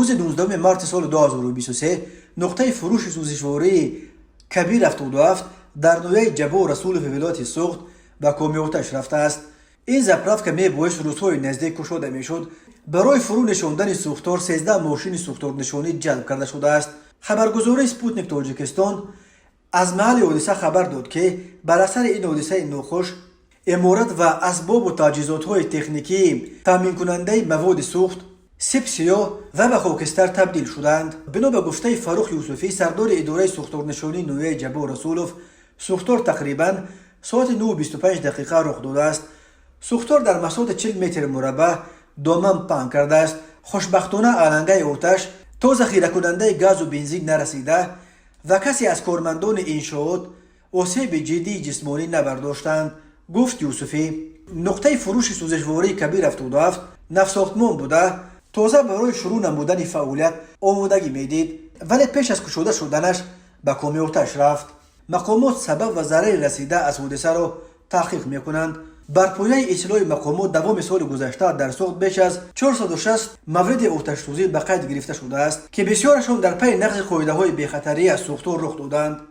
Рӯзи 19 марти соли 2023 нуқтаи фурӯши сӯзишвории Кабир 77 дар ноҳияи Ҷаббор Расулови вилояти Суғд ба коми оташ рафтааст. Ин заправка мебоист рӯзҳои наздик кушода мешуд. Барои фурӯ нишондани сӯхтор 13 мошини сӯхторнишонӣ ҷалб карда шудааст. Хабаргузории Спутник Тоҷикистон аз маҳалли ҳодиса хабар дод, ки бар асари ин ҳодисаи нохуш иморат ва асбобу таҷҳизотҳои техникии таъминкунандаи маводи сӯхт сип сиёҳ ва ба хокистар табдил шуданд. Бино ба гуфтаи Фаррух Юсуфӣ, сардори идораи сӯхторнишонии ноҳияи Ҷаббор Расулов, сӯхтор тақрибан соати 9:25 дақиқа рух додааст. Сӯхтор дар масоҳати 40 метри мураббаъ доман паҳн кардааст. Хушбахтона, алангаи оташ то захиракунандаи газу бензин нарасида ва касе аз кормандони иншоот осеби ҷиддии ҷисмонӣ набардоштанд, гуфт Юсуфӣ. Нуқтаи фурӯши сӯзишвории Кабир 77 навсохтмон буда, тоза барои шурӯъ намудани фаъолият омодагӣ медид, вале пеш аз кушода шуданаш ба коми оташ рафт. Мақомот сабаб ва зарари расида аз ҳодисаро таҳқиқ мекунанд. Бар пояи иттилои мақомот, давоми соли гузашта дар Суғд беш аз 460 мавриди оташсӯзӣ ба қайд гирифта шудааст, ки бисёрашон дар пайи нақзи қоидаҳои бехатарӣ аз сӯхтор рух доданд.